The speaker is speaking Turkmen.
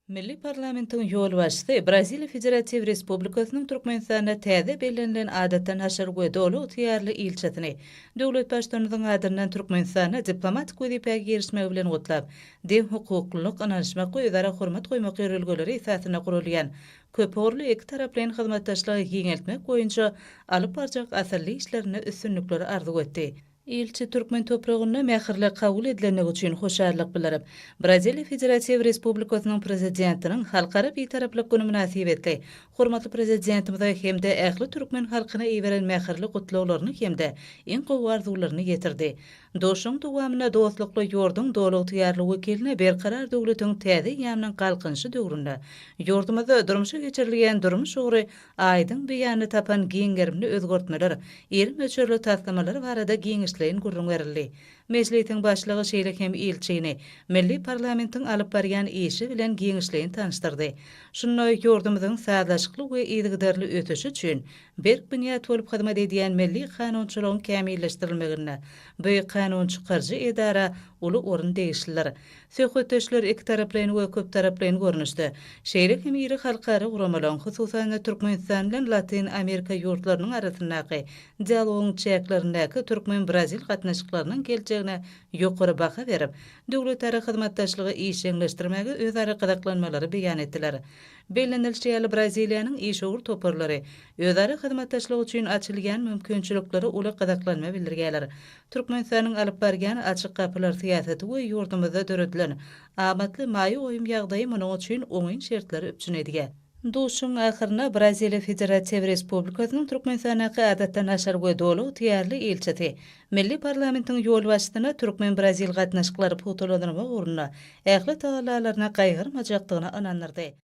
Milli parlamentiň ýolbaşçysy Braziliýa Federatiw Respublikasynyň Türkmenistanda täze bellenilen Adatdan daşary we Doly ygtyýarly ilçisini döwlet Baştutanymyzyň adyndan Türkmenistanda diplomatik wezipä girişmegi bilen gutlap, deňhukuklylyk, ynanyşmak we özara hormat goýmak ýörelgeleri esasynda guralýan köpugurly ikitaraplaýyn hyzmatdaşlygy giňeltmek boýunça alyp barjak asylly işlerinde üstünlikleri arzuw etdi. Ilçi türkmen topragynda mähirli kabul edilendigi üçin hoşallyk bildirip, Braziliýa Federatiw Respublikasynyň Prezidentiniň Halkara Bitaraplyk güni mynasybetli hormatly Prezidentimize hem-de ähli türkmen halkyna iberen mähirli gutlaglaryny hem-de iň gowy arzuwlaryny ýetirdi. Duşuşygyň dowamynda dostlukly ýurduň doly ygtyýarly wekiline Berkarar döwletiň täze eýýamynyň Galkynyşy döwründe ýurdumyzda durmuşa geçirilýän durmuş ugry aýdyň beýanyny tapan giň gerimli özgertmeler, iri möçberli taslamalar barada giňişleýin gürrüň berildi. Mejlisiň başlygy şeýle hem ilçini milli parlamentiň alyp barýan işi bilen giňişleýin tanyşdyrdy. Şunda ýurdumyzyň sazlaşykly we yzygiderli ösüşi üçin berk binýat bolup hyzmat edýän milli kanunçylygyň kämilleşdirilmeginde bu kanunçykaryjy edara uly orun degişlidir. Söhbetdeşler ikitaraplaýyn we köptaraplaýyn görnüşde, şeýle hem iri halkara guramalaryň, hususan-da, Türkmenistan bilen Latyn Amerika ýurtlarynyň arasyndaky dialogyň çäklerindäki türkmen-brazil gatnaşyklarynyň geljegine ýokary baha berip, döwletara hyzmatdaşlygy işjeňleşdirmäge özara gyzyklanmalary beýan etdiler. Bellenilişi ýaly, Braziliýanyň işewür toparlary özara hyzmatdaşlyk üçin açylýan mümkinçiliklere uly gyzyklanma bildirýärler. Türkmenistanyň alyp barýan Açyk gapylar syýasaty we ýurdumyzda döredilen amatly maýa goýum ýagdaýy munuň üçin oňyn şertleri üpjün edýär. Duşuşygyň ahyrynda Braziliýa Federatiw Respublikasynyň Türkmenistandaky Adatdan daşary we Doly ygtyýarly ilçisi milli parlamentiň ýolbaşçysyna türkmen-brazil gatnaşyklary pugtalandyrmak ugrunda ähli tagallalaryny gaýgyrmajakdygyna ynandyrdy.